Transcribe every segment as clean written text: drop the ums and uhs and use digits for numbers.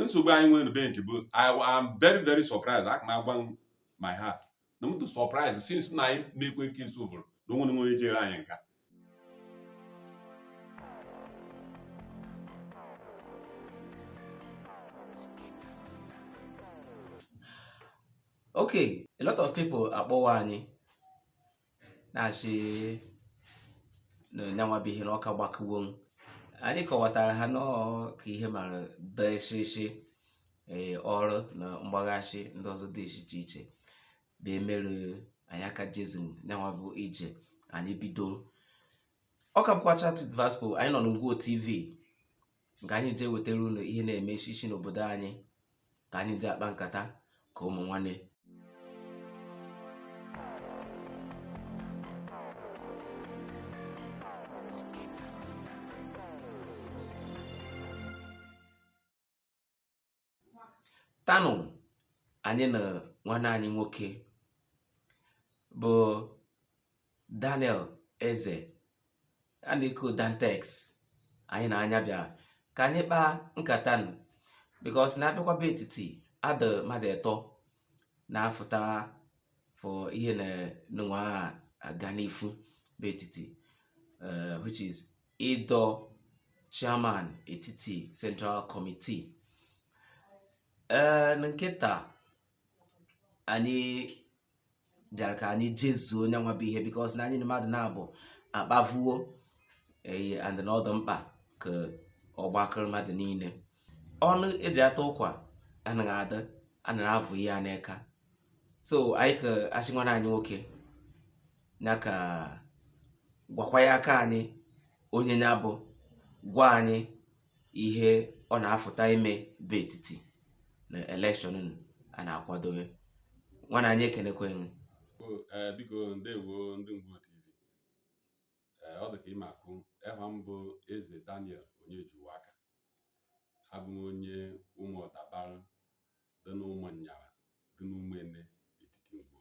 Nsogbu anyị nwere be ntị bụ, I am very very surprised. Aka m agwa m my heart na m dị surprised since na anyị na-ekwe nke nsofuru na onwere onye jere anyị nka. Okay, a lot of people akpọwa anyị na-asị na nyanwa bụ ihe na ọka gbakụwo m. Anyị kọwatara ha nọọ ka ihe mara deshishi, ee, ọrụ na mgbaghasị ndị ọzọ dị iche iche bụ emere anyị aka jezin nyanwa bụ ije anyị bido. Ọ ka bụkwa Chat with Vasco. Anyị nọ n'Ngwo TV nke anyị jee wetara unu ihe na-eme ishishi n'obodo anyị, ka anyị jee akpa nkata ka ụmụ nwanne. Tanụ anyị na nwanne anyị nwoke bụ Daniel Eze a na-eko Dantex. Anyị na-anya bịa ka anyị kpaa nkata nụ, because na-abịakwa be etiti adị mmadụ ịtọ na-afụta for ihe na nwa aga n'ifu be etiti, which is ịdọ chairman etiti Central Committee. Ee, na nkịta anyị bịara ka anyị jezuo nyanwa bụ ihe, because na anyị na mmadụ na-abụ akpavuo ee, and na ọ dị mkpa ka ọgbakọrọ mmadụ niile ọnụ eji ata ụkwa anaghị adị anaghị avụ ihe a n'aka. So anyị ka asị nwanne anyị nwoke ya ka gwakwa ya aka anyị onye ya bụ, gwa anyị ihe ọ na-afụta ime bụ etiti na election a na-akwadobe. Nwanne anyị, ekenekweghị. Ee, biko, ndewo ndị Ngwo TV. Ee, ọ dị ka ịma akụ ehwa m bụ Eze Daniel Onyejuwaka. Abụ m onye ụmụ ọdabara dị n'Ụmụnyara dị n'Ụmụene etiti Ngwo.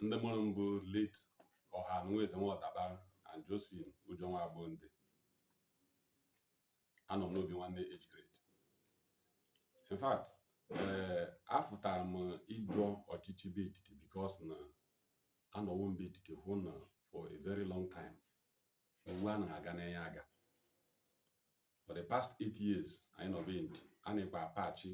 Ndị mụrụ m bụ late Ọha Nweze Nwaọdabara and Josephine Ujonwa Agbonde. Anọ m n'obi nwanne age grade. In fact, ee, afụtara m ịjụ ọchịchị bụ etiti because na anọwo m bụ etiti hụ na for a very long time owu anaghị aga n'enye aga. For the past 8 years anyị nọ be ntị, a na-ekwe apachi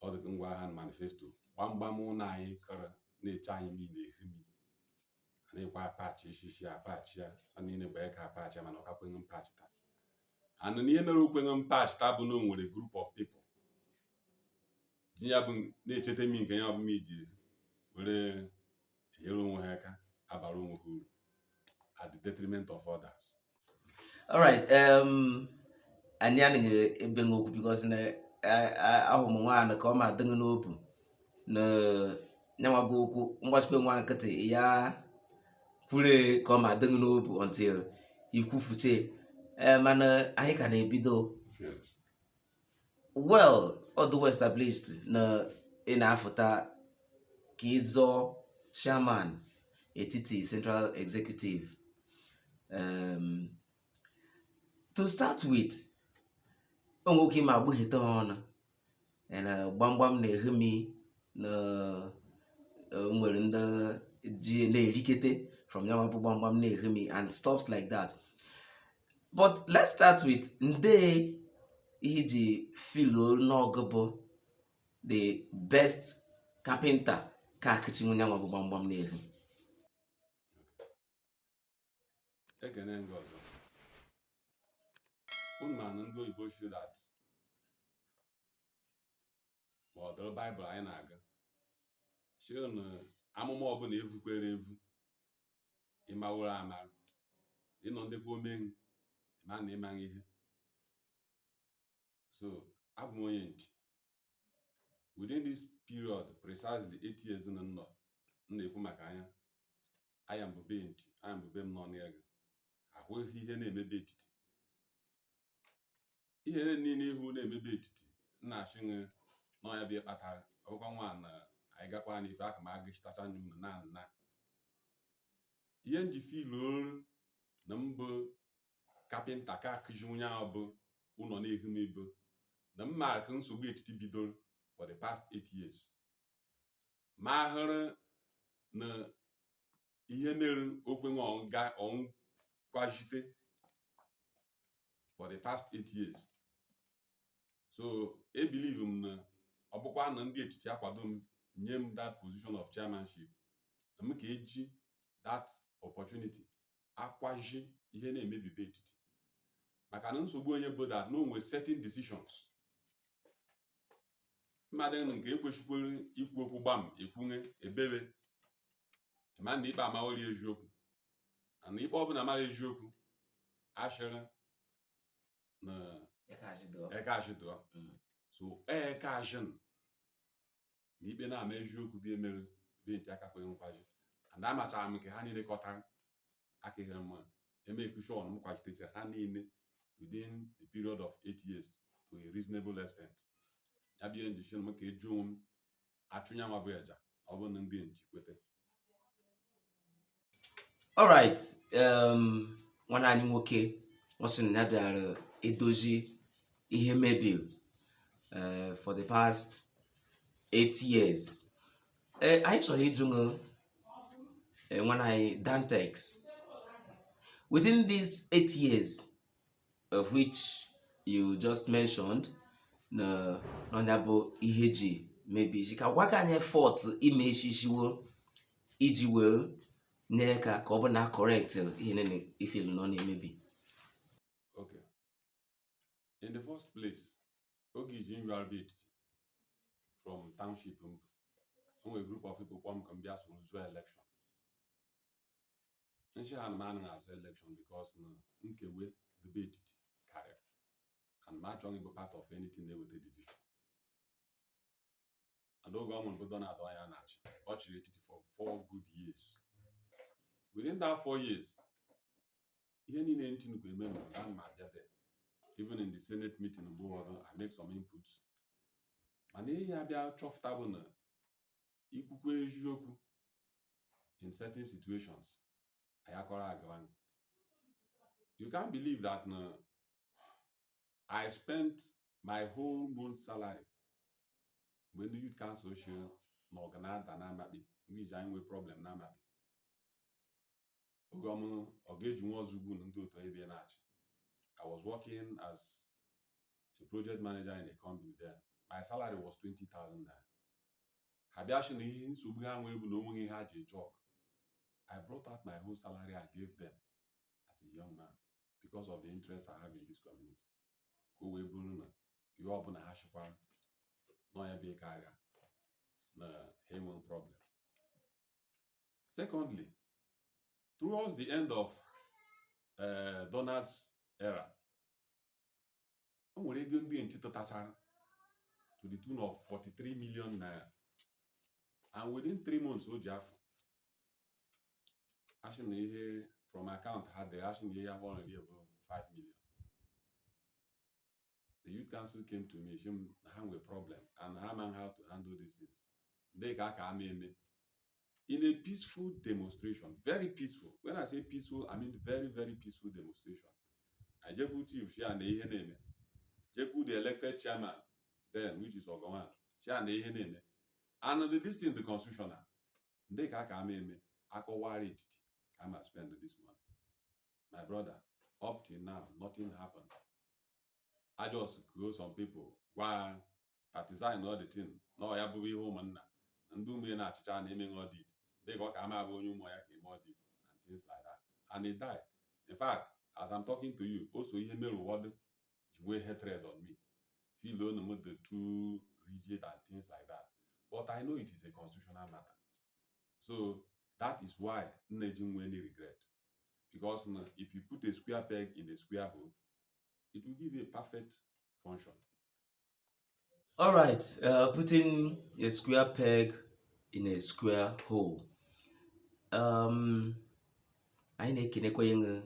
ọ dịka ngwa agha manifesto gbamgbam ụlọ anyị kọrọ na-eche anyị niile ehimi. A na-ekwe apachi ishishi apachi ya a niile bụ eka apachi ya, mana ọ ka kweghị mpachi taa. And n'ihe mere okweghị mpachi taa bụ na o nwere group of people ji ya bụ na-echeta mi nke ya bụ m iji were enyere onwe ha aka, abara onwe ha uru at the detriment of others. Alright, anyị anaghị ebe okwu because na ahụ m nwaanyị ka ọ ma adịghị n'obu na nyanwa bụ okwu mgbachikwa nwa nkịtị ya kwure ka ọ ma adịghị n'obu until ikwufuche. Ee, mana anyị ka na-ebido. Well, ọ dịwo established na ị na-afụta ka ịzọ chairman etiti Central Executive. To start with, o nwoke ma agbaghete ọnụ na gbamgbam na-ehemi na nwere ndị ji na-erikete from yanwa bụ gbamgbam na-ehemi and stuffs like that. But let's start with nde ihe ji feel n'ọgụ bụ the best carpenter ka akụchi nyanwa bụ gbamgbam na-ehu. Ekene ngị ọzọ. Unu ma na ndị oyibo show that ma ọ dịrị Baịbụl anyị na-aga shio na amụma ọbụla evukwere evu ịmaworo amara ịnọ ndekwa omenwu ịma na ịmaghị ihe. So abụ m onye nti within this period, precisely 8 years na nnọ m na-ekwu maka anya aya mbube nti aya mbube m nọ n'ego ahụghị ihe na-emebe etiti, ihe niile ihu na-emebe etiti nna-achị nwe n'ọnya bụ ihe kpatara ọbụkwa nwa na anyị gakwa n'ife aka m agụchitacha anya unu na nna ihe nji filu na mbụ kapịnta ka akụzi onye ahụ bụ ụlọ na-ehu m ibu. Na m maara ka nsogbu etiti bidoro for the past 8 years, ma hụrụ na ihe mere okwe ga ọnkwajite for the past 8 years. So e believe m na ọ bụkwa na ndị etiti akwado m, nye m that position of chairmanship, na m ka eji that opportunity akwaji ihe na-emebibe etiti, maka na nsogbu onye bụ that na o nwere certain decisions mmadụ nke ekwesịkwere ikwu okwu gbam ekwunye ebebe ma na ikpe amawori eziokwu, na ikpe ọbụla mara eziokwu ashịrị na eke ashịdụọ. So eke ashịn na ikpe na-ama eziokwu bụ emere be ntị aka kweghị nkwaji, and amachara m nke ha niile kọtara aka ihe mma emekushọn m kwachitecha ha niile within the period of 8 years to a reasonable extent. Ya bụ ihe njichi m ka eju onwe m achụnya nwa bụ eja, ọ bụrụ na ndị nchi kwete. Alright, nwanne anyị nwoke, ọ sị na ya bịara edozi ihe mebiri for the past 8 years. Anyị chọrọ ịjụ ṅụ, nwanne anyị Dantex, within these 8 years of which you just mentioned, na n'ọnya bụ ihe ji mebi isi, ka gwa ka anyị effort ime ishishiwo iji wee nye ka ọ bụ na correct ihe niile ifil nọ na-emebi. Okay, in the first place, oge iji nri arụba etiti from township mbụ, o nwere group of people kpọọ m ka m bịa soro zụọ election. Nshi ha na m anaghị azụ election because na nkewe debe etiti karịrị and m achọghị ịbụ part of anything na-eweta division. And oge ọ mụrụ bụ Donald Onya na-achị, ọ chịrị etiti for 4 good years. Within that 4 years, ihe niile ntinukwu eme n'obodo, ana m abịa there. Even in the senate meeting mgbe ụfọdụ, I make some inputs. Mana ihe ya bịa chọpụta bụ na ikwukwe eziokwu in certain situations, anyị akọrọ agawa. You can't believe that na I spent my whole month salary mgbe ndị youth council shiri na ọga na-ada na Amakpi, mgbe iji anyị nwee problem na Amakpi, oge ọmụ ọ ga-eji nwa ọzọ ugwu na ndị otu ebe na-achị. I was working as a project manager in a company there. My salary was 20,000 naira. Ha bịa sị na ihe nsogbu ha nwee bụ na onweghị ihe ha ji eje ọgụ. I brought out my whole salary and gave them as a young man because of the interest I have in this community, ka o wee bụrụ na ihe ọbụla ha chịkwara n'ọnya bụ ike agha na ha enweghị problem. Secondly, towards the end of Donald's era, o nwere ego ndị nchi tụtachara to the tune of 43 million naira, and within 3 months o ji afọ asị na ihe from account ha dere, asị na ihe ya hụrụ rie bụ 5 million. The youth council came to me, sị m na ha nwere problem and ha man how to handle these things, ndị ka aka ama eme in a peaceful demonstration, very peaceful. When I say peaceful, I mean very, very peaceful demonstration. I jekwu chief shia na ihe na-eme, jekwu the elected chairman then, which is Ogowan, shia na ihe na-eme and the this thing, the constitutional, ndị ka aka ama eme akọwara etiti ka ama spend this money. My brother, up till now nothing happened. I just go, some people gwa partisan all the thing na ọ ya bụrụ ihe ụmụnna na ndị ụmụ ya na-achịcha na-eme audit, dịka ọ ka ama abụ onye ụmụ ya ka eme audit and things like that, and he died. In fact, as I'm talking to you also, ihe mere ụfọdụ ji nwee hatred on me, feel na m the too rigid and things like that, but I know it is a constitutional matter. So that is why m na-eji nwe any regret, because na if you put a square peg in a square hole, it will give you a perfect function. All right, putting a square peg in a square hole. Anyị na-ekenekwa ịṅụ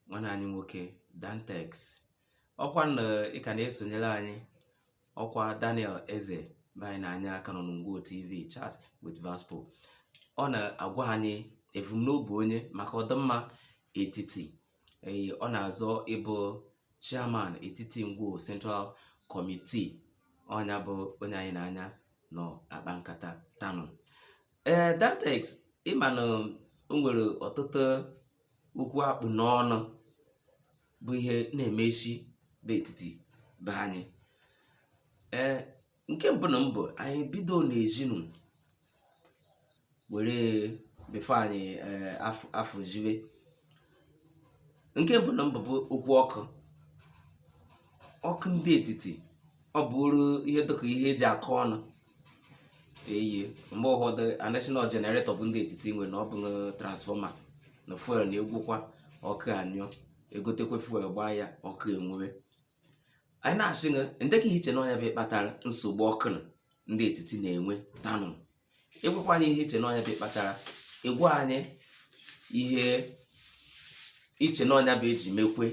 nwanne anyị nwoke Dantex. Ọkwa na ị ka na-esonyere anyị, ọkwa Daniel Eze be anyị na-anya aka nọ n'Ngwo TV Chat with Vaspo. Ọ na-agwa anyị ebumnobi onye maka ọdịmma etiti. Ee, ọ na-azọ ịbụ chairman etiti Ngwo Central. Committee. Ọnya bụ onye anyị na-anya nọ akpa nkata tanụ. Ee, Datex, ịma na o nwere ọtụtụ okwu akpụ n'ọnụ bụ ihe na-emechi bụ etiti be anyị. Ee, nke mbụ na mbụ, anyị bido n'ezinụ were before anyị afụziwe. Nke mbụ na mbụ bụ okwu ọkụ. Ọkụ ndị etiti, ọ bụrụ ihe dịka ihe eji akọ ọnụ eyi. Mgbe ụfọdụ national generator bụ ndị etiti nwe na ọ bụ transformer na fuel na-egwukwa, ọkụ anyụọ, egotekwe fuel gbaa ya, ọkụ enwewe. Anyị na-asị gị ndị ka iche na ọnya bụ ịkpatara nsogbu ọkụ na ndị etiti na-enwe tanụ. Ịgwakwa anyị ihe iche na ọnya bụ ịkpatara, ịgwa anyị ihe iche na ọnya bụ eji mekwe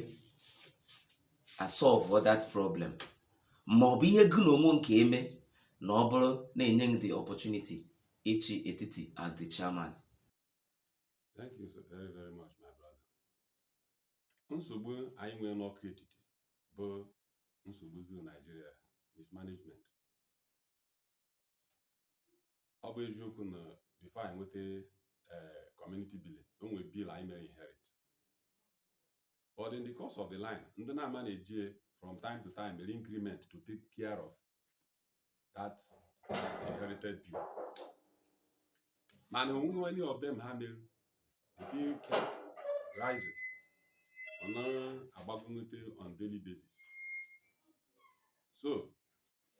a solve that problem, ma ọ bụ ihe gị na onwe nke eme na ọ bụrụ na-enye gị the opportunity ịchị etiti as the chairman. Thank you so very, very much, my brother. Nsogbu anyị nwere n'ọkụ etiti bụ nsogbu zuru Nigeria, mismanagement. Ọ bụ eziokwu na before anyị nweta community billing, o nwere bill anyị mere inherit. But in the course of the line, ndị na-ama na-eji from time to time mere increment to take care of that inherited bill. Mana onweghị any of them ha mere, the bill kept rising. Ọ na-agbagonite on daily basis. So,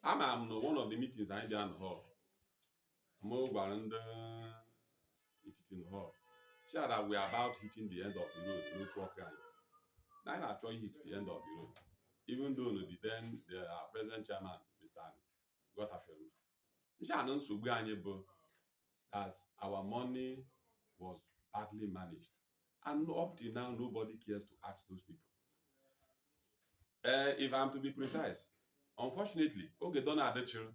ama m na one of the meetings anyị bịa na hall, mụ gwara ndị etiti na hall, share that we are about hitting the end of the road n'okwu ọkụ anyị. Na anyị na-achọ hit the end of the road. Even though no, the then the our present chairman, Mr. Ani, ghọtafere m. Nche na nsogbu anyị bụ that our money was badly managed. And up till now, nobody cares to ask those people. If I'm to be precise, unfortunately, oge Donald chịrị,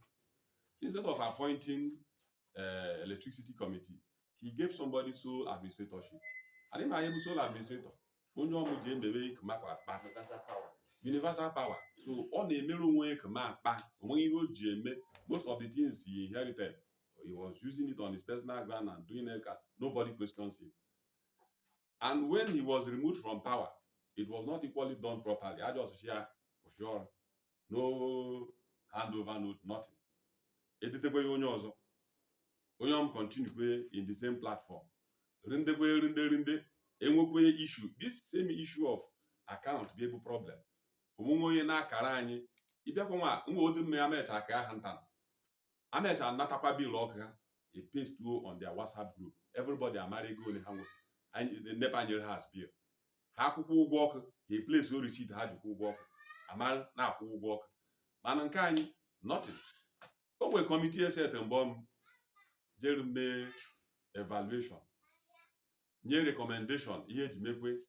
instead of appointing electricity committee, he gave somebody sole administratorship. Adị m anya bụ sole administrator. Onye ọmụ ji emebe makwa akpa. Universal power. So ọ na-emere onwe ya kama akpa. Onweghị ihe o ji eme. Most of the things he inherited, he was using it on his personal ground and doing it. Nobody questions him. And when he was removed from power, it was not equally done properly. I just share for sure. No handover note, nothing. Editekwe ya onye ọzọ. Onye ọm continue kwe in the same platform. Rindekwe, rinde, rinde. Enwekwe issue. This same issue of account bụ ebu problem. Onwe onye na-akara anyị. Ịbịakwa nwa nwa odi mme amecha ka ha nta. Amecha natakwa bill ọkụ ha. E paste on their WhatsApp group. Everybody amara ego ole ha nwe. Anyị NEPA nyere ha as bill. Ha akwụkwọ ụgwọ ọkụ, ha place o receipt ha jikwa ụgwọ ọkụ, amara na-akwụ ụgwọ ọkụ. Mana nke anyị, nothing. O nwere committee eset mbọ m jere mee evaluation, nye recommendation ihe eji mekwe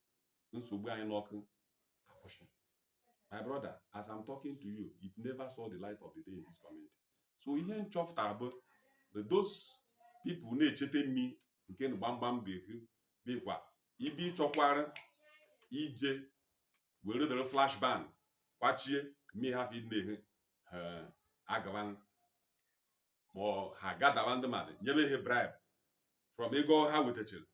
nsogbu anyị n'ọkụ akwụsị. My brother, as I'm talking to you, it never saw the light of the day in this community. So ihe m chọpụtara bụ that those people na-echete mmi nke na gbamgbam ga-ehu bịkwa ibe ịchọkwara ije were dere flashbang kwachie mmiri hafụ ịdị na-ehe ha agawa, ma ọ ha gadawa ndị mmadụ nyebe ihe bribe from ego ha wetachara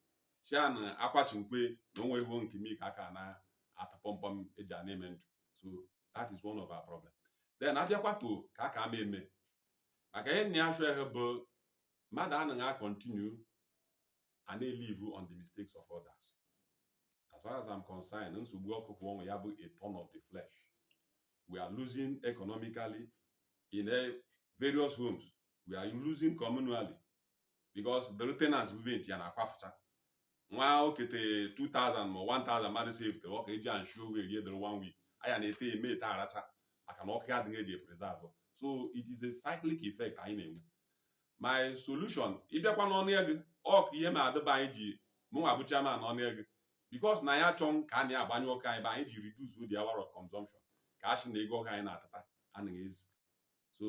chia na akwachinkwe na onwe ihu nke mmiri ka aka na-atụ pọmpọm eji a na-eme ndụ. So that is one of our problem. Then abịakwa to ka aka ama eme maka ihe nna ya chụ ehe bụ mmadụ anaghị a continue and live on the mistakes of others. As far as I'm concerned, nsogbu ọkụ kwụ ọnwa ya bụ a thorn of the flesh. We are losing economically in various homes. We are losing communally because the tenants bụ ya na-akwafucha nwa okete 2000 ma 1000 mmadụ save ọka eji anshu oge rie dịrị one week anya na-ete eme ete aracha maka na ọkụ adịghị eji preserve. So it is a cyclic effect anyị na-enwe. My solution, ịbịakwa n'ọnụ ego ọkụ, ihe ma adịba anyị ji mụnwa bụ chairman n'ọnụ ego, because na ya chọọ ka a na-agbanyụ ọkụ anyị bụ anyị ji reduce the hour of consumption ka a sị na ego ọkụ anyị na-atata anaghị ezi. So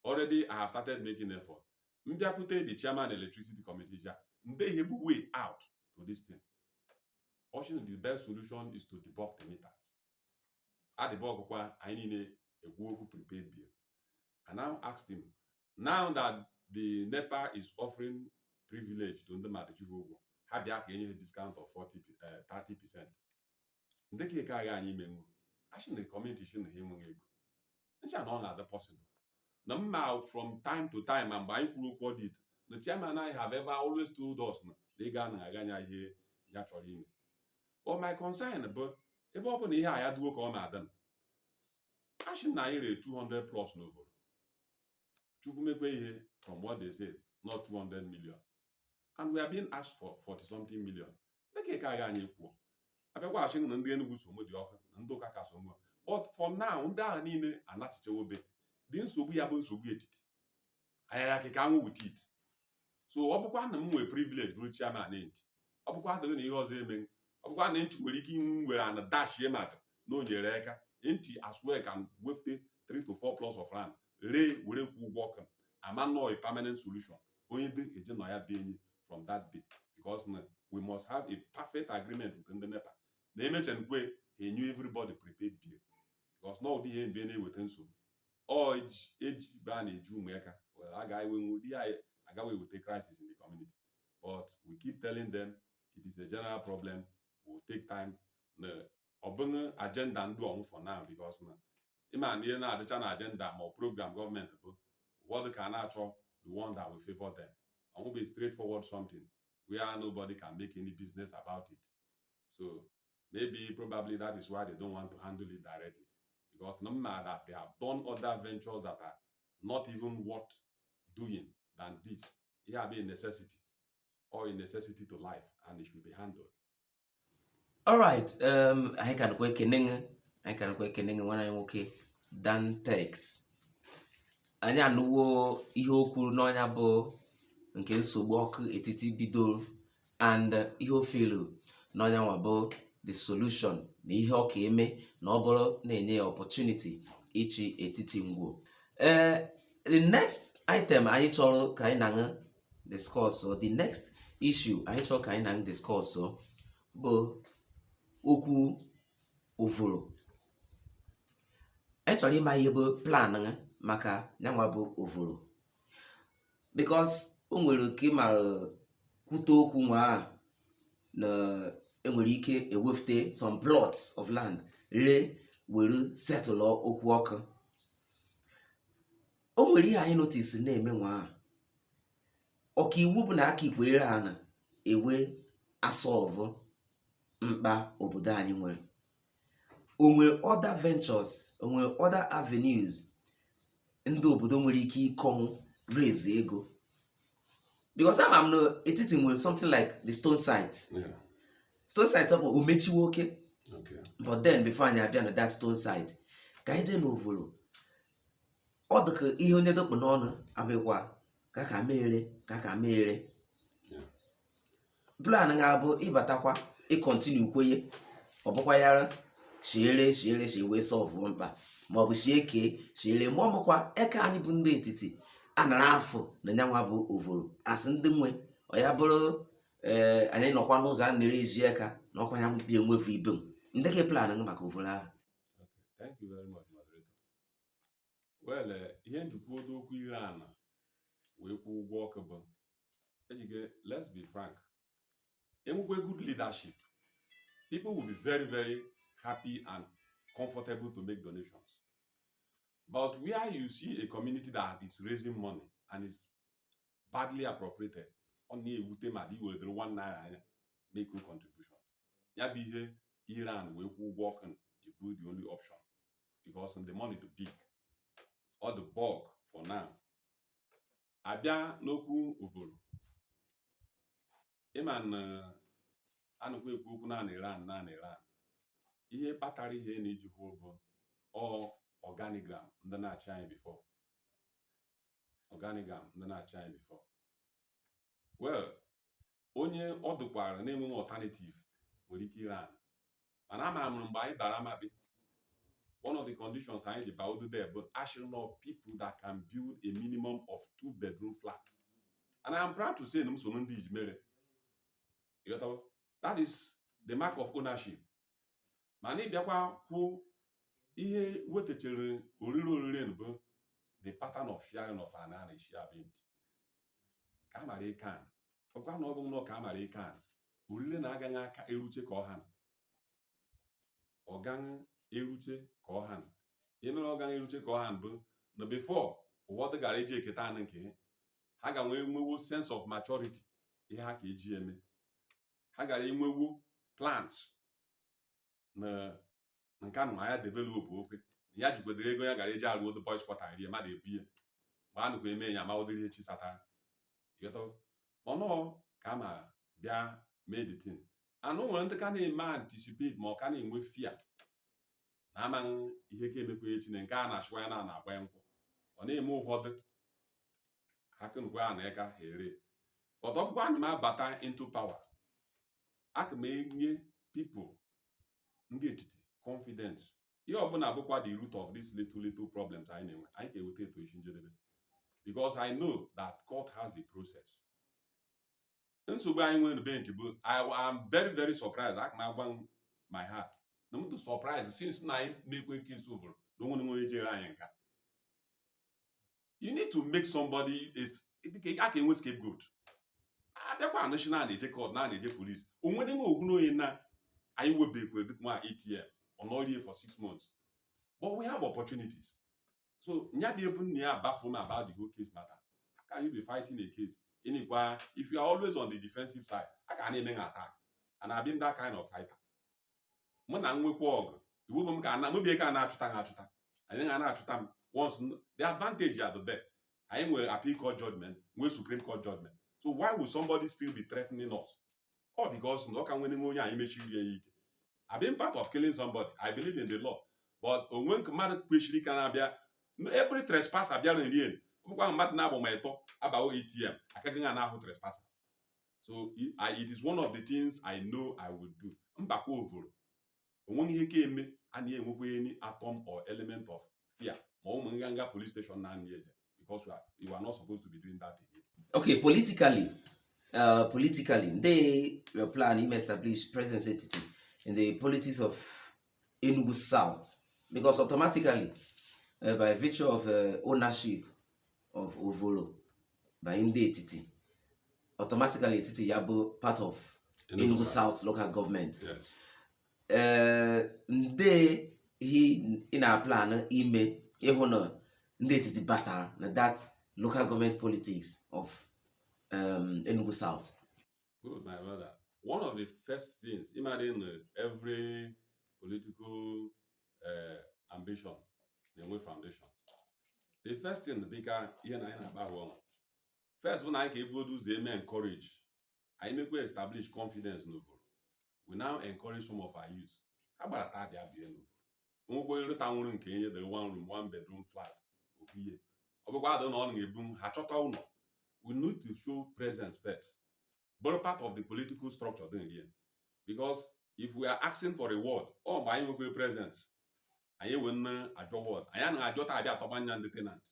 already I have started making effort. Mbịakwute the chairman electricity committee ja nde ihe bụ way out to this thing. Option, the best solution is to debug the meters. Adebug kwa anyị niile egwu. Kwuo okwu prepaid bill. I now asked him, now that the NEPA is offering privilege to ndị mmadụ ji ụgwọ, ha bịa ka enye ha discount of 40, 30%, ndị ka eke agha anyị imenwu asị na community shi na ha enweghị ego ncha na ọ na-adị possible na mma from time to time. Ma mgbe anyị kwuru okwu audit, the chairman I have ever always told us na ego anaghị aganya ihe ya chọrọ ime. But my concern bụ, ebe ọ bụ na ihe a ya duo ka ọ na-adị, asị na anyị rere 200 plus n'Ovoro, Chukwu mekwe ihe, from what they say, not 200 million, and we are being asked for 40 something million. Dịka eke agha anyị kwuo, abịakwa asị na ndị Enugu so dị ọkụ na ndị ụka ka so nwa. But for now, ndị ahụ niile anachichewobe dị nsogbu ya bụ nsogbu etiti anya ya keka anwụ with it. So ọ bụkwa na m nwee privilege bụrụ chairman ntị, ọ bụkwa dịrị na ihe ọzọ eme, ọ bụkwa na ntị nwere ike inwe were ana dashie maka na o nyere aka ntị as well, can wefute 3 to 4 plots of land ree were kwụ ụgwọ ọkụ, ama nọ a permanent solution, onye dị eje nọ ya be enyi from that day, because na we must have a perfect agreement with ndị NEPA na emechanukwe ha enye everybody prepaid bill, because na ụdị ihe mgbe na-eweta nsogbu ọ eji eji be a na-eji ụmụaka agaghị enwe ụdị ya agaghị eweta crisis in the community. But we keep telling them it is a general problem, will take time, na ọ bụghị agenda ndị ọnwụ for now, because na ịma na ihe na-adịcha na agenda ma ọ program gọọmenti bụ ụfọdụ ka a na-achọ the one that will favor them. Ọ bụ straightforward something where nobody can make any business about it. So maybe probably that is why they don't want to handle it directly, because no matter that they have done other ventures that are not even worth doing than this. It have be a necessity or a necessity to life, and it should be handled. Alright, anyị ka nụkwa ekene gị, anyị ka nụkwa ekene gị, nwanne anyị nwoke Dantex. Anyị anụwo ihe o kwuru n'ọnya bụ nke nsogbu ọkụ etiti bidoro and ihe o felu n'ọnya nwa bụ the solution na ihe ọ ka eme na ọ bụrụ na-enye ya opportunity ịchị etiti ngwo. Ee, the next item anyị chọrọ ka anyị na-aṅụ discuss, the next issue anyị chọrọ ka anyị na-aṅụ discuss bụ okwu Ovolo. Anyị chọrọ ịma ihe bụ plan gị maka nyanwa bụ Ovolo, because o nwere ka ị mara kwute okwu nwa a na enwere ike ewefute some plots of land ree were settle okwu ọkụ. O nwere ihe anyị notice na-eme nwa a, ọkaiwu bụ na aka ikwere ha na ewe asolve mkpa obodo anyị nwere. O nwere other ventures, o nwere other avenues ndị obodo nwere ike ịkọnwụ raise ego? Because ama m na etiti nwere something like the stone site. Stone site ọ bụ omechiwo oke. But then, before anyị abịa na that stone site, ka anyị jee n'Ovolo. Ọ dị ka ihe onye dọkpụ n'ọnụ abịakwa ka mere ka mere. Plan ga-abụ ịbatakwa, ịcontinue kwenye ọ bụkwa yara shiere shiere shi wee solve mkpa, maọbụ shie kee shiere, ma ọ bụkwa eke anyị bụ ndị etiti a nara afọ na nyanwa bụ Ovolo asị ndị nwe ọ ya bụrụ. Ee, anyị nọkwa n'ụzọ a nere ezi aka na ọkwa ya bi enwefu ibe m ndị ka plan gị maka Ovolo ahụ. Okay. Thank you very much, moderator. Well, ihe njikwa odo okwu ire ana wee kwụọ ụgwọ ọkụ bụ ejike. Let's be frank, enwekwe good leadership, people will be very, very happy and comfortable to make donations. But where you see a community that is raising money and is badly appropriated, ọ na-ewute ma dị iweredere ₦1 anya make no contribution. Ya bụ ihe Iran wee kwụọ ụgwọ ọkụ is the only option, because the money too big or the bulk for now. Abịa n'okwu Ovolo, ịma na anụkwa ekwu okwu naanị Iran, naanị Iran. Ihe kpatara ihe na-eji kwuo bụ ọ organigram ndị na-achị anyị before, organigram ndị na-achị anyị before. Well, onye ọ dụkwara na-enweghị alternative nwere ike Iran, mana ama m mgbe anyị bara amakpe, one of the conditions anyị ji baudu there bụ actually not people that can build a minimum of two bedroom flat, and I'm proud to say na m so ndị iji mere. Ịghọtawo? That is the mark of ownership. Mana ịbịakwa kwuo Ihe wetachere orire orire bụ the pattern of sharing of ana a na-eshare be etiti ka a mara ike an ọkwa na ọ bụ nnọọ ka a mara ike an orire na-agaghị aka eruche ka ọha ọ gaghị eruche ka ọha. Ihe mere ọ gaghị eruche ka ọha bụ na before ụfọdụ gara eji eketa anị nke ha ga nwee nwewo sense of maturity, ihe ha ka eji eme, ha gara enwewo plans na nke anụ ya develop okwe ya jikwedere ego ya gara eji arụ odo boys quarter rie mmadụ ebie mgbe a nụkwa eme ya ma ụdịrị ihe chi satara ọnọọ ka a ma bịa mee the thing. Anụ nwere ndị ka na-eme anticipate ma ọ ka na-enwe fear na amaghị ihe ka emekwa echi na nke a na-achịkwa ya na na-agba nkwụ ọ na-eme ụfọdụ ha kenukwa a na ịka ha ere. But ọ bụkwa ana m abata into power, aka m enye people ndị etiti confidence. Ihe ọbụla bụkwa the root of these little little problems anyị na-enwe, anyị ga-eweta eto isi njedebe, because I know that court has a process. Nsogbu anyị nwere bench bụ I am very very surprised. Aka m agwa m my heart na m dị surprised since na anyị mekwe case over na onwe onye jere anyị nka. You need to make somebody is a ka enwe scapegoat. Abịakwa national na-eje court na na-eje police onwe nwe ohu n'onye na anyị webekwe dịka nwa ATM ọ nọrie for 6 months, but we have opportunities. So nya dị ebu nna ya baffle me about the whole case matter. How can you be fighting a case ịnịkwa if you are always on the defensive side? A ka na-eme na attack and I've been that kind of fighter. Mụ na nwekwa ọgụ iwu bụ m ka na mụbie ka a na-achụta ha achụta anyị ga na-achụta m. Once the advantage are there, anyị nwere appeal court judgment, nwee Supreme Court judgment, so why would somebody still be threatening us? All because na ọ ka nwere onye anyị mechiri ya ike. I've been part of killing somebody. I believe in the law, but onwe nke mmadụ kwesịrị ka na-abịa every trespasser bịara nrie ọ bụkwa mmadụ na-abụ ma ịtọ abawo ATM akaghị na ahụ trespassers. So it is one of the things I know I will do. Mbakwa ovoro onweghị ihe ka eme a na-enwekwa any atom or element of fear ma ụmụ nganga police station na anyị eje, because we are not supposed to be doing that again. Okay, politically, they were planning to establish presence entity in the politics of Enugu South because automatically, by virtue of ownership of Ovolo by ndị etiti, automatically etiti ya bụ part of Enugu South Local Government. Yes. Nde ị na-plan ime ịhụ na ndị etiti batara na that local government politics of Enugu South? Good, my brother. One of the first things, imagine every political ambition na-enwe foundation. The first thing dịka ihe na anyị na-akpa ahụ ọnwa. First bụ na anyị ka ebugodo ụzọ eme encourage. Anyị mekwa establish confidence n'obodo. We now encourage some of our youths. Ha gbara taa bịa bie n'obodo. Onwekwa onye rụta nwụrụ nke ihe dịrị one room, one bedroom flat. Okwu ihe. Ọ bụkwa adị na ọ na-ebu m ha chọta ụlọ. We need to show presence first, bụrụ part of the political structure dị here, because if we are asking for a ward, ọ mgbe anyị nwekwe presence anyị ewe nna ajọ ward anyị anaghị ajọta abịa atọgba anya ndị tenant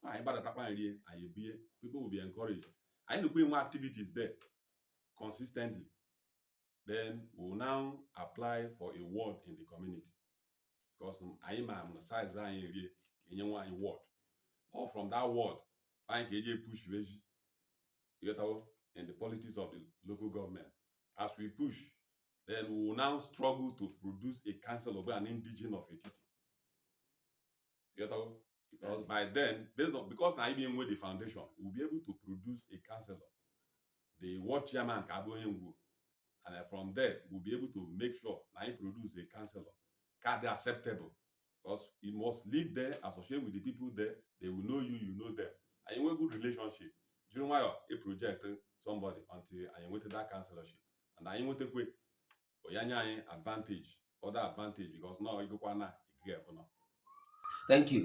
anyị gbadatakwa nrie anyị ebie. People will be encouraged. Anyị nụkwa enwe activities there consistently, then we will now apply for a ward in the community, because anyị ma na size anyị rie ka enye nwa anyị ward, or from that ward anyị ka eji push weji you in the politics of the local government. As we push, then we will now struggle to produce a council of an indigene of etiti. You know, because by then, based on because na anyị enwe the foundation, we'll be able to produce a councillor. The ward chairman ka abụ onye ngwu, and then from there we'll be able to make sure na anyị produce a councillor ka dị acceptable, because you must live there, associate with the people there. They will know you, you know them. Anyị nwee good relationship, jiri nwayọ a project somebody until anyị nweta that councillorship, and anyị nwetakwe ya nye anyị advantage, other advantage, because now ịgụkwa na ikuku ebụnọ. Thank you.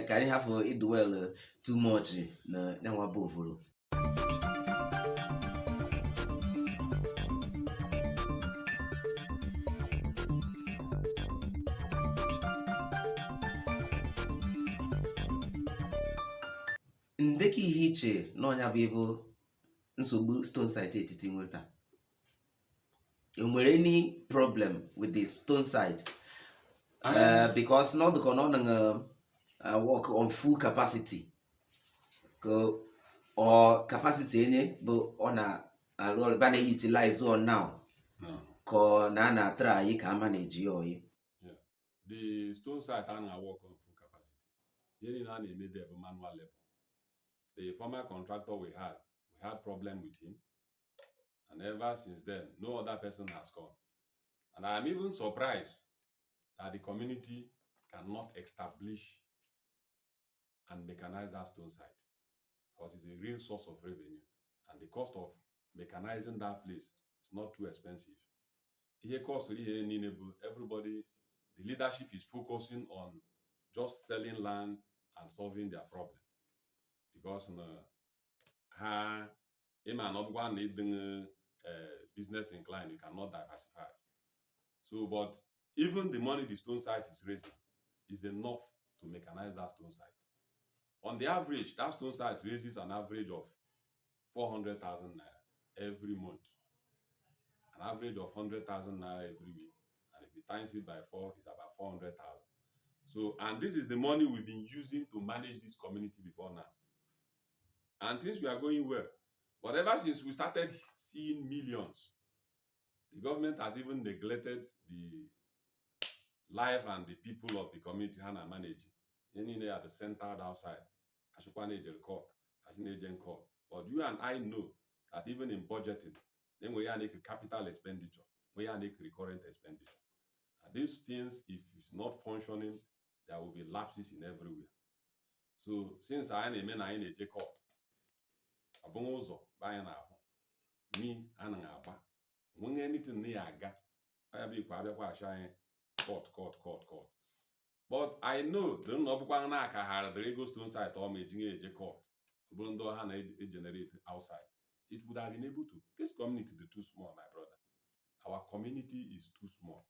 Ka anyị hafụ idwell too much na nyanwa bụ Ovolo. Ndekọ ihe iche n'ọnya bụ ebe nsogbu stone site etiti nweta, enwere any problem with the stone site? Because na ọ dịka na ọ na work on full capacity, ka ọ capacity enye bụ ọ na-arụ ọrụ ba na-utilize on now? No. Ka ọ na a na-atara anyị ka ama na-eji ya oyi? Yeah. The stone site a na-work on full capacity. Ihe niile a na-eme there bụ manual labor. The former contractor we had problem with him. And ever since then, no other person has come. And I'm even surprised that the community cannot establish and mechanize that stone site, because it's a real source of revenue. And the cost of mechanizing that place is not too expensive. Ihe cost ihe niile bụ everybody, the leadership is focusing on just selling land and solving their problem. Because na ha ịma na ọ bụkwa na ịdị business inclined, you cannot diversify. So, but even the money the stone site is raising is enough to mechanize that stone site. On the average, that stone site raises an average of 400,000 naira every month. An average of 100,000 naira every week. And if you times it by four, it's about 400,000. So, and this is the money we've been using to manage this community before now. And things were going well. But ever since we started seeing millions, the government has even neglected the life and the people of the community ha na manage. Ihe niile are the centered outside. Achịkwa na-ejere court, achị na-eje court. But you and I know that even in budgeting, then we are capital expenditure, we are recurrent expenditure. And these things, if it's not functioning, there will be lapses in everywhere. So since anyị na-eme na anyị na-eje court, ọ bụghị ụzọ bụ anyị na-ahụ mi anaghị agba nweghị anything na ya aga ya bụ ikwe abịakwa achị anyị court, court, court, court. But I know the na ọ bụkwa na aka ha dịrị ego stone site ọ ma ejinye eje court, ọ bụrụ ndị ha na-egenerate outside, it would have been able to. This community is too small, my brother. Our community is too small.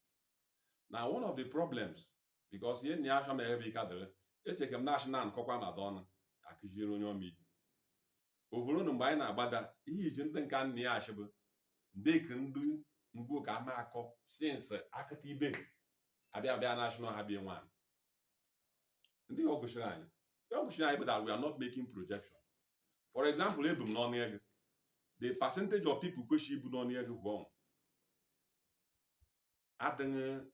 Now, one of the problems, because ihe nna ya ma ebe ike dịrị echeke m na na nkọkwa na dọnụ akụziri onye ọma ihe ovoronu mgbe anyị na-agbada ihe iji ndị nka nna ya achị bụ ndeki ndị ngwo ka ama akọ since akịta ibe abịa abịa national ha bie nwaanyị ndị ọ gụchiri anyị ihe ọ gụchiri anyị bụ that we are not making projection. For example, ebu m n'ọnụ ego, the percentage of people kwesịrị ibu n'ọnụ ego gwọ adịghị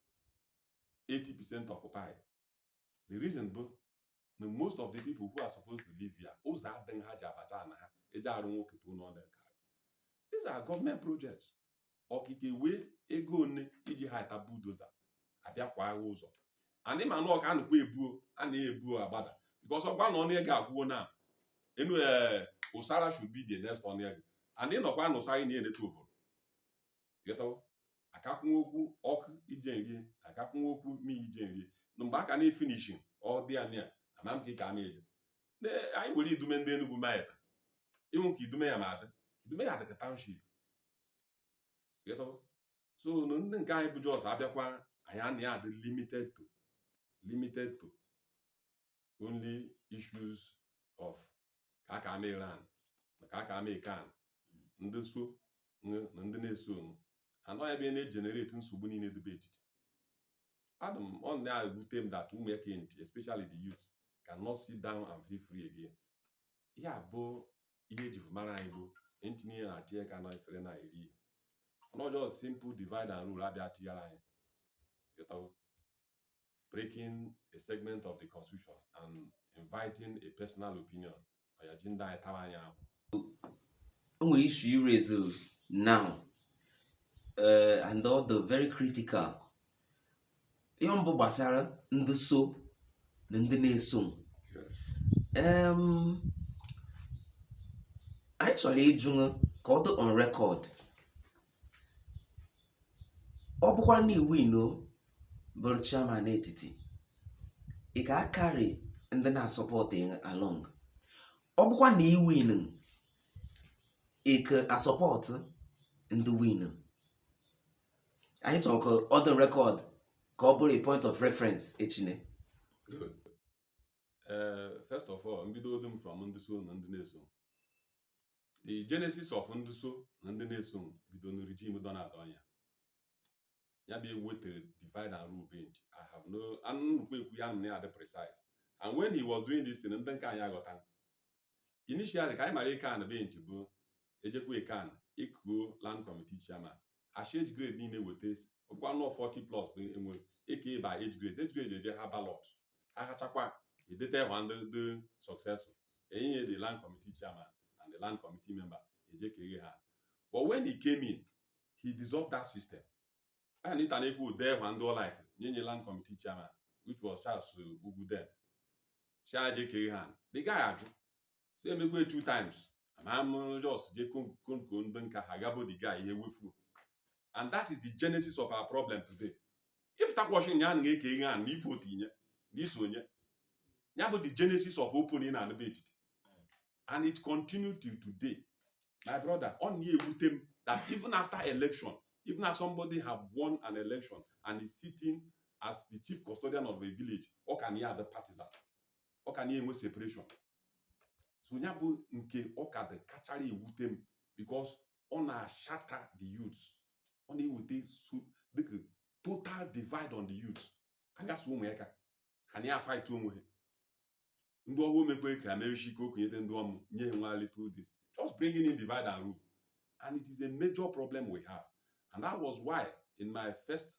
80% occupied. The reason bụ na most of the people who are supposed to live here, ụzọ adịghị ha ji abata na ha eji arụ nwoke pụ n'ọnụ ego. These are government projects. Ọkike wee ego one iji ha eta bulldozer abịa kwa agha ụzọ and ịma na ọka anụkwa ebuo a na-ebuo agbada because ọgwa na ọnụ ego akwụwo na enu ee ụsara should be the next ọnụ ego and ịnọkwa na ụsara ị na-eneta ovoro ghọtawo akakwunwe okwu ọkụ ije nrie akakwunwe okwu mmiri ije nrie na mgbe aka na-efinishi ọ dị anya ama m ka ị ka ama eje anyị were idume ndị Enugu maịta ịhụ ka idume ya ma adị idume ya dị ka township, ghọtawo. So na ndị nke anyị bụ jos abịakwa anyị ana ya adị limited to only issues of ka aka ama Iran na ka aka ama Ikan ndị so na ndị na-eso nụ anọ ebe na-egenerate nsogbu niile dịbe etiti. Adị m ọ na-ewute m that ụmụ eke, especially the youth, cannot sit down and feel free again. Ya bụ ihe eji mara anyị bụ ntinye na achị aka na efere na eri ihe not just simple divide and rule abịa tinyere anyị. Ghọtawo? Breaking a segment of the constitution and inviting a personal opinion ọ ya ji ndị anyị tara anyị ahụ. O nwere issue you raise now, and all the very critical ihe mbụ gbasara ndị so na ndị na-eso m. Anyị chọrọ ịjụ ka ọ dị on record, ọ bụkwa na iwu ino bụrụ chairman etiti, ị ga-akarị ndị na-asupport along? Ọ bụkwa na iwin, ị ka asupport ndị win? Anyị chọrọ ka ọ dị on record ka ọ bụrụ a point of reference echine. Good. First of all, mbido m from ndị so na ndị na-eso. The genesis of ndị so na ndị na-eso bido na regime Donald Onya. Ya bụ ewetere divide and rule bench. I have no nnukwu ekwu ya na ya dị precise. And when he was doing this thing, ndị nke anyị aghọta initially ka anyị mara ike an bench bụ ejekwa ekan ikuo land committee chairman, ashi age grade niile weta gwa nọ 40 plus bụ enwe eke by age grade. Age grade eje ha ballot, ha hachakwa edete hwa ndị dị successful, enye the land committee chairman and the land committee member eje ka eghe ha. But when he came in, he dissolved that system. And ita na-ekwu ude hwa ndị ọ like nye nye land committee chairman, which was Charles Ugwu then, shaje keghe ha. The guy ajụ so emekwe two times ama m just je konko ndị nka ha gabo the guy ihe wefu. And that is the genesis of our problem today. If takwashin ya na-eke ihe a na ife otu inye na iso onye ya bụ the genesis of opening na anụba etiti, and it continued till today. My brother, ọ na-ewute m that even after election, even if somebody have won an election and is sitting as the chief custodian of a village, ọ ka na ya adị partisan, ọ ka na enwe separation. So ya bụ nke ọ ka dị kachara ewute m, because ọ na-shatter the youths, ọ na-eweta so dịka total divide on the youths. Agasa ụmụaka ha na ya fight onwe ha. Ndị ọhụụ mekwe ka merechi ka okenyete ndị ọmụ nye ha nwa little this, just bringing in divide and rule, and it is a major problem we have. And that was why in my first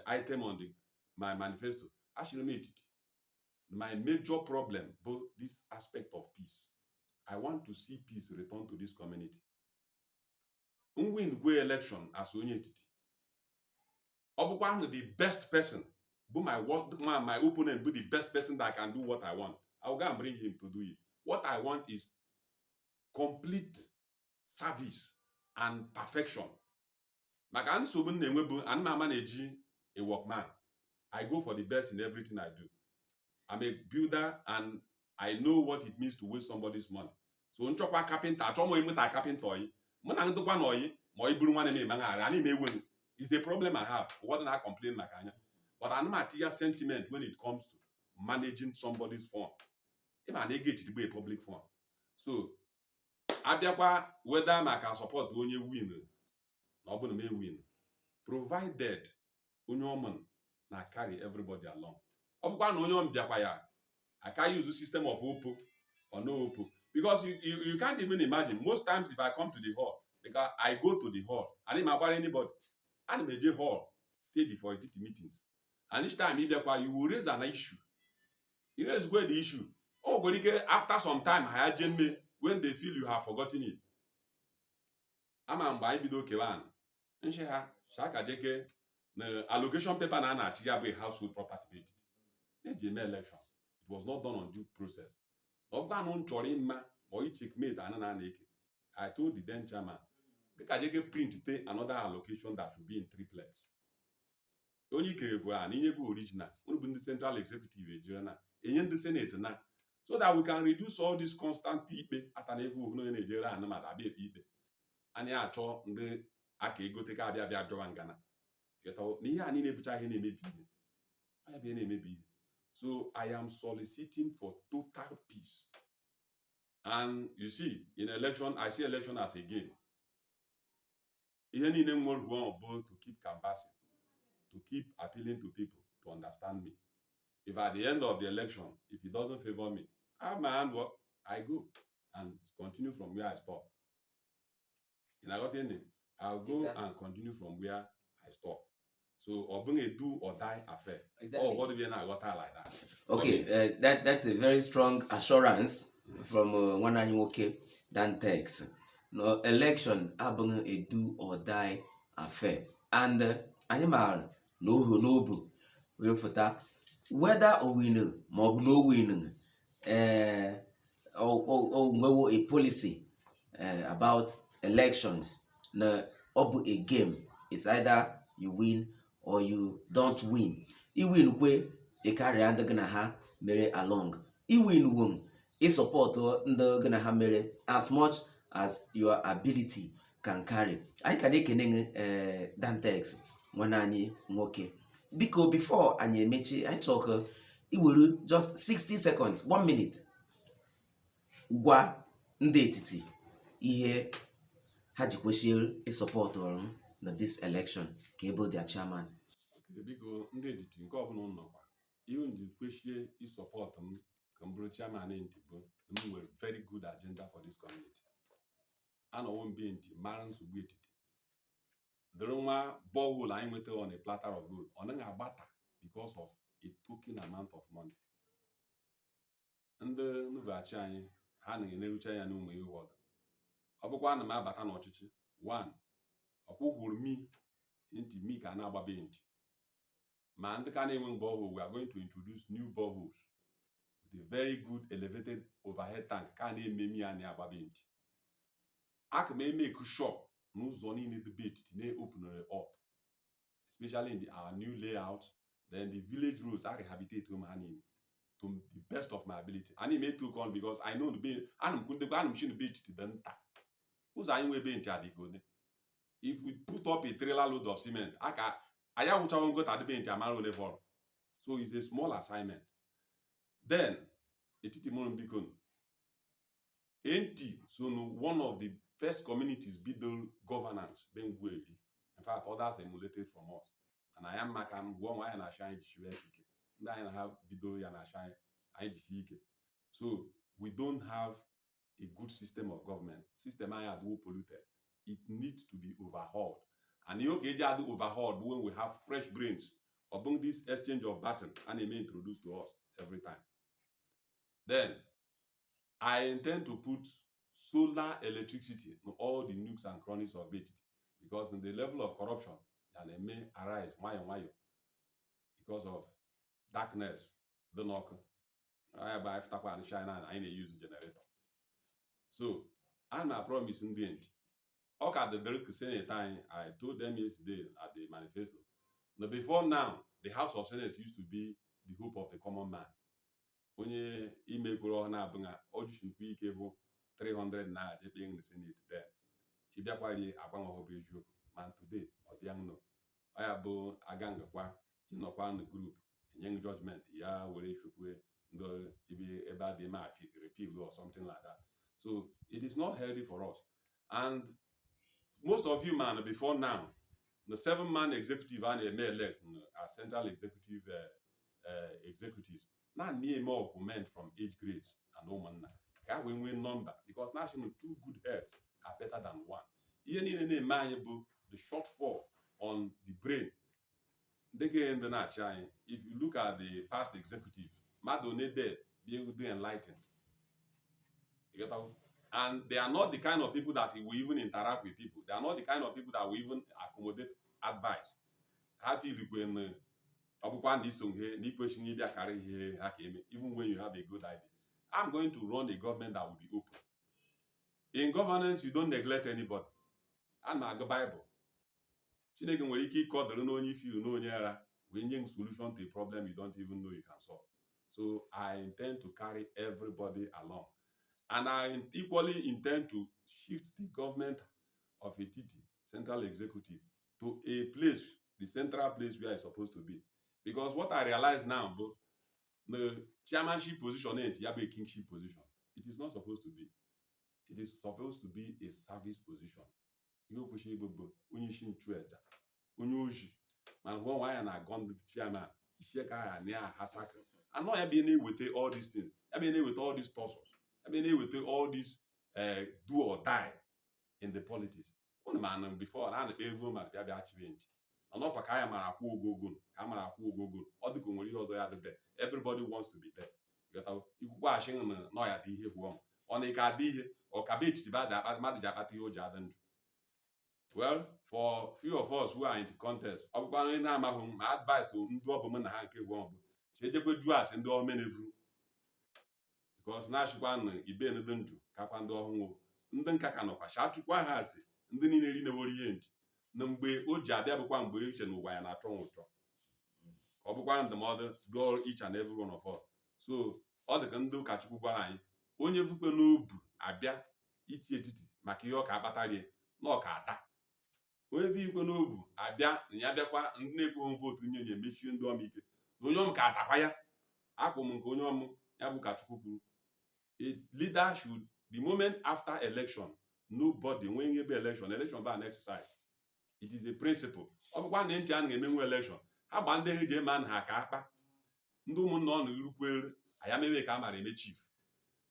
item on my manifesto, achịrị m etiti, my major problem bụ this aspect of peace. I want to see peace return to this community. N win gwe election as onye etiti, ọ bụkwa ahụ the best person bụ my work, my opponent bụ the best person that can do what I want, I will go and bring him to do it. What I want is complete service and perfection. Maka nsogbu m na-enwe bụ ana m ama na-eji a workman. I go for the best in everything I do. I'm a builder and I know what it means to waste somebody's money. So nchọkwa carpenter, achọ m ịmụta carpenter oyi mụ na ndụkwa na oyi ma ọ bụrụ nwanne m eme aghara anyị na-ewe. Is a problem I have. Ụfọdụ na complain maka anya, but ana m atinye sentiment when it comes to managing somebody's fund. Ịma na ego etiti bụ a public fund. So abịakwa whether maka support onye win na ọ bụrụ na m win, provided onye ọmụ na carry everybody along. Ọ bụkwa na onye ọmụ bịakwa ya aka use system of opo or no opo, because you can't even imagine. Most times if I come to the hall, because I go to the hall, and m agbara anybody, ana m eje hall steady for etiti meetings, and each time ị bịakwa, you will raise an issue. You raise gwe the issue, o nwekwara ike after some time ha ya jee mme when they feel you have forgotten it. Ama mgbe anyị bido kewa nshi ha shaka jeke na allocation paper na a na-achị ya bụ a household property etiti eji eme election. It was not done on due process. Ọ bụkwa na m chọrọ ịma ma ọ checkmate ana na eke. I told the then chairman ka jeke print te another allocation that should be in triplets. Onye ikere bụ a na inyekwa original unu bụ ndị central executive ejire na enye ndị senate na, so that we can reduce all this constant ikpe ata na egwu onye na-ejere ana mmadụ abịa ekpe ikpe. Anyị achọ ndị aka egote ka abịa abịa jọwa ngana ịghọtawo na ihe a niile bụcha ihe na-emebi ihe. Ọ ya bụ ihe na-emebi ihe. So I am soliciting for total peace. And you see, in election, I see election as a game. Ihe niile m nwere ugbu bụ to keep canvassing, to keep appealing to people to understand me. If at the end of the election, if it doesn't favor me, I have my hand up, I go and continue from where I stop. Ị na-aghọta ihe? I'll go and continue from where I stop. So ọ bụghị a do or die affair. Ọ ụfọdụ bụ ihe na-aghọta like that. Okay, that's a very strong assurance from nwanne anyị nwoke Dantex. No, election abụghị a do or die affair. And anyị maara na ohu n'obu wee fụta whether o win ma ọ bụ na o win, o nwewo a policy about elections na ọ bụ a game. It's either you win or you don't win. I win kwe, ị karịa ndị gị na ha mere along. I win won, ị support ndị gị na ha mere as much as your ability can carry. Anyị ka na-ekene gị, Dantex, nwanne anyị nwoke. Biko, before anyị emechi, anyị chọrọ ka iwere just 60 seconds, 1 minute, gwa ndị etiti ihe ha ji kwesịrị ị support ọrụ m. Na this election, ka ị bụ their chairman. Okay, biko, ndị Etiti nke ọbụla unu nọkwa, ihe unu ji kwechie ịsupport m ka m bụrụ chairman Enti bụ na m nwere very good agenda for this community. Anọwo m be Enti mara nsogbu Etiti dịrị nwa borehole anyị nwetara on a platter of gold. Ọ naghị agbata because of a token amount of money. Ndị nnuvachi anyị ha na-enerucha ya n'ụmụ ihe ụfọdụ. Ọ bụkwa na m abata n'ọchịchị one ọkwụkwuru mi ntị mi ka a na-agbabe ntị ma ndị ka na-enwe borehole, we are going to introduce new boreholes with a very good elevated overhead tank ka a na-ememi ya na-agbabe ntị. Aka m emake sure n'ụzọ niile dị be Etiti na-openere up, especially in our new layout, then the village roads, I rehabilitate them ha niile to the best of my ability. Anyị m etu on because I know the be ana m kwundekwa ana m shi na be Etiti dị nta. Ụzọ anyị nwe be ntị adịghị one. If we put up a trailer load of cement, aka anyị awụchawo ngota adịbe ntị amara ole fọrọ. So it's a small assignment. Then Etiti mụrụ, biko, Enti so no one of the first communities bidoro governance be Ngweri. In fact, others emulated from us, and anyị mma ka m gụọ nwa anyị na-achọ anyị jisiwe ike. Ndị anyị na ha bido ya na-achọ anyị anyị jisie ike. So we don't have a good system of government. System anyị adịwo polluted. It needs to be overhauled, and ihe oge eji adị overhauled bụ when we have fresh brains. Ọ bụghị this exchange of baton a na-eme introduce to us every time. Then I intend to put solar electricity in all the nooks and crannies of Etiti, because in the level of corruption ya na-eme arise nwayọ nwayọ because of darkness dị n'ọkụ anyị bụ anyị fụtakwa anyị China na anyị na-use generator. So a na promise ndị ntị ọ ka dịdịrị ka senate anyị. I told them yesterday at the manifesto na before now, the House of Senate used to be the hope of the common man. Onye ime kwere ọ na-abụghị o jisikwa ike bụ 300 naira jekpe na senate, then ịbịakwari agbanwe bụ eziokwu. Ma today ọ dịa nọ ọ ya bụ aga ngakwa ịnọkwa na group enye judgment ya were chukwu ndị ebe ebe a dị eme repeal or something like that. So it is not healthy for us. And most of you man, before now, the seven man executive a na-eme elect as central executive executives na eme augment from age grades and ụmụnna ka ha wee nwee number, because national two good heads are better than one. Ihe niile na-eme anyị bụ the shortfall on the brain. Ndị ga ndị na-achị anyị, if you look at the past executive, mmadụ one there be able to enlighten. You get that? And they are not the kind of people that will even interact with people. They are not the kind of people that will even accommodate advice. Ha feel when ọ bụkwa na iso ihe na ikwesịghị ịbịa karị ihe ha ka eme, even when you have a good idea. I'm going to run a government that will be open. In governance, you don't neglect anybody. A na-agụ Bible. Chineke nwere ike ịkọdụrụ n'onye ifiu n'onye ara wee nye solution to a problem you don't even know you can solve. So I intend to carry everybody along, and I equally intend to shift the government of Etiti central executive to a place, the central place where it's supposed to be, because what I realize now bụ the chairmanship position ain't ya bụ a kingship position. It is not supposed to be. It is supposed to be a service position. Ihe o kwesịrị ịbụ bụ onye isi nchụaja, onye oji mana hụ nwa ya na-agọ ndị chairman isi ka ya na ahachaka anọ ya bụ na-eweta all these things, ya bụ na-eweta all these tussles, ya bụ na-eweta all these do or die in the politics. Unu ma na before na a na-ekpe ego mmadụ bịa bịa chịrị ntị mana ọkwa ka ya mara akwụ ogogo ka a mara akwụ ogogo. Ọ dị ka o nwere ihe ọzọ ya dị there. Everybody wants to be there. Ikwukwa achị na nọ ya dị ihe kwuo ọ na ike adị ihe ọ ka be etiti ba mmadụ ji akpata ihe o ji adị ndụ. Well, for few of us who are in the contest, ọ bụkwa onye na-amaghị m ma advice to ndị ọ bụ m na ha nke gwọ bụ chi ejekwe jụọ asị ndị omenevu, because na-achịkwa na ibe ndị ndụ kakwa ndị ọhụụ ndị nka ka nọkwa chachukwa ha asị ndị niile rineworo ihe ntị na mgbe o ji abịa bụkwa mgbe uche n'ụwa ya na-achọ ụchọ. Ọ bụkwa ndụmọdụ dụọ each and every one of us. So ọ dị ka ndị ụkọchukwu gwara anyị, onye vukwe n'obu abịa ichi etiti maka ihe ọ ka akpatarie na ọ ka ata onye vu ikwe n'obu abịa na ya bịakwa ndị na-ekweghị vootu nye ya emechie ndị ọm ike na onye ọm ka atakwa ya akwụ m nke onye ọm ya bụ ka Chukwu kwuru. A leader should, the moment after election, nobody nwee ihe bụ election, election bụ an exercise. It is a principle. Ọ bụkwa na ntị anaghị emenwu election, ha gba ndị ha eji eme anaghị aka akpa ndị ụmụnna ọnụ irukwere aya mewe ka a mara eme chief,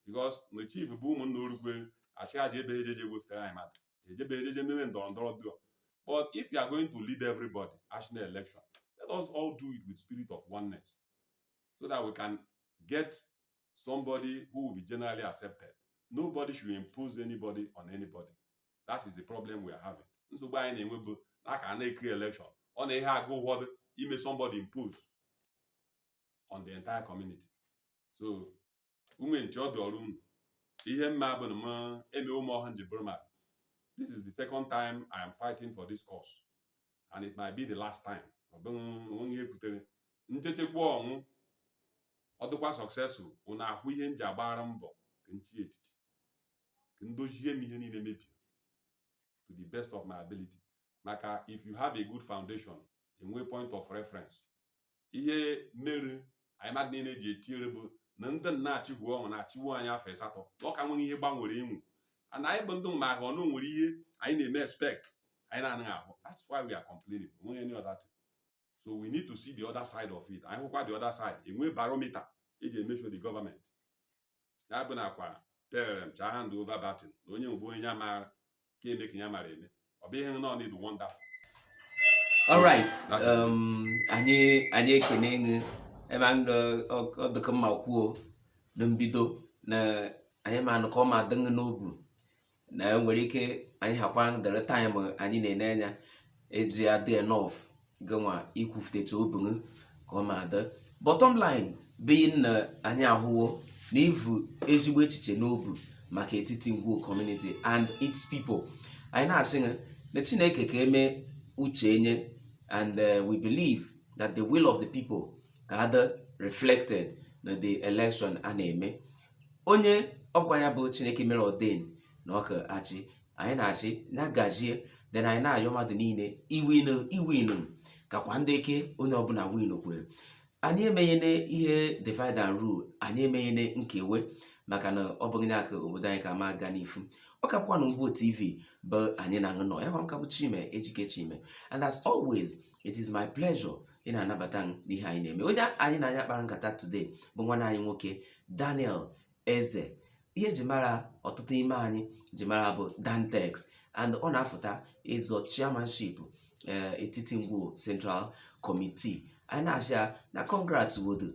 because na chief bụ ụmụnna orukwere achị aja ebe ejeje wefutara anyị mmadụ ejebe ejeje mewe ndọrọ ndọrọ dị. But if you are going to lead everybody national election, let us all do it with spirit of oneness so that we can get somebody who will be generally accepted. Nobody should impose anybody on anybody. That is the problem we are having. Nsogbu anyị na-enwe bụ na ka a na-ekiri election, ọ na ihe agụ ụfọdụ ime somebody impose on the entire community. So ume nche ọ dọrọ unu ihe mma bụ na m emewo m ọhụ nji bụrụ mmadụ. This is the second time I am fighting for this cause, and it might be the last time. Ọ bụghị onye ekwutere nchechekwa ọnwụ ọ dịkwa successful. Unu ahụ ihe m ji agbara mbọ ka nchi etiti ka ndozie m ihe niile mebiri to the best of my ability, maka if you have a good foundation, enwe point of reference. Ihe mere anyị mmadụ niile ji etinyere bụ na ndị na-achịgwu ọnwụ na-achịwu anyị afọ 8 na ọ ka nwere ihe gbanwere enwu, and anyị bụ ndị ma ahụ na nwere ihe anyị na-eme expect anyị na-anaghị ahụ. That's why we are complaining. Onweghị any other thing. So we need to see the other side of it. Anyị hụkwa the other side, enwe barometer eji emesho the government. Ya bụ na kwa terem cha hand over baton na onye mbụ onye ya maara ka eme ka ya mara eme. Ọ bụ ihe nọ need wonderful. Alright. That is it. Anyị ekene gị ebe anyị ọ dịka mma kwuo na mbido na anyị ma nụ ka ọ ma dị gị n'obu na enwere ike anyị hakwa dere time anyị na-ene anya eji adị enough gịnwa ikwufutecha obu gị ka ọ ma dị. Bottom line being na anyị ahụwo na ivu ezigbo echiche n'obu maka Etiti Ngwo community and its people. Anyị na-asị gị na Chineke ka eme uche enye, and we believe that the will of the people ka adị reflected na the election a na-eme. Onye ọkwa ya bụ Chineke mere ordain na ọka achị, anyị na-achị ya gazie. Then anyị na-ayọ mmadụ niile iwinu iwinu kakwa ndị eke onye ọbụla win kwere. Anyị emeghene ihe divide and rule, anyị emeghene nkewe, maka na ọ bụghị ya ka obodo anyị ka ma aga n'ifu. Ọ ka bụkwa na Ngwo TV bụ anyị na-aṅụ nọ ya. Nka bụ Chime Ejike Chime, and as always, it is my pleasure ị na-anabata m n'ihe anyị na-eme. Onye anyị na-anya kpara nkata today bụ nwanne anyị nwoke Daniel Eze. Ihe eji mara ọtụtụ ime anyị ji mara bụ Dantex, and ọ na-afụta ịzọ chairmanship Etiti Ngwo Central Committee. Anyị na-asị ya na congrats wodo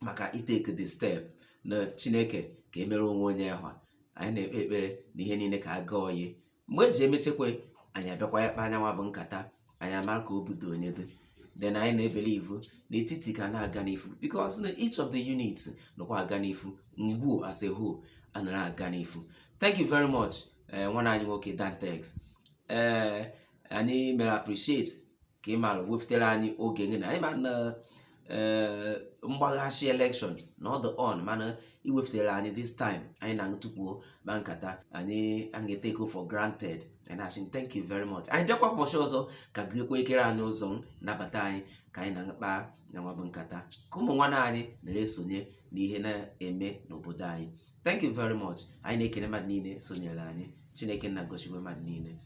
maka itake the step, na Chineke ka emere onwe onye ahụ. Anyị na-ekpe ekpere na ihe niile ka aga oyi. Mgbe eji emechekwe anyị abịakwa ya kpa anyanwa bụ nkata anyị amara ka obodo onye dị. Then anyị na-ebelieve n'etiti ka na-aga n'ifu, because na each of the units nọkwa aga n'ifu, Ngwo as a whole anara aga n'ifu. Thank you very much, nwanne anyị nwoke Dantex. Ee, anyị mere appreciate ka ị mara wepụtara anyị oge gị na anyị ma na ee mgbaghachi election na ọ dị on, mana iwepụtara anyị this time anyị na-ntụkwuo ma nkata anyị anyị take for granted. Anyị na-asị thank you very much. Anyị bịakwa ụbọchị ọzọ ka gịkwa ekere anyị ụzọ nabata anyị ka anyị na-akpa na nwa bụ nkata ka ụmụ nwanne anyị na-esonye n'ihe na-eme n'obodo anyị. Thank you very much. Anyị na-ekene mmadụ niile sonyere anyị. Chineke nna gochikwe mmadụ niile.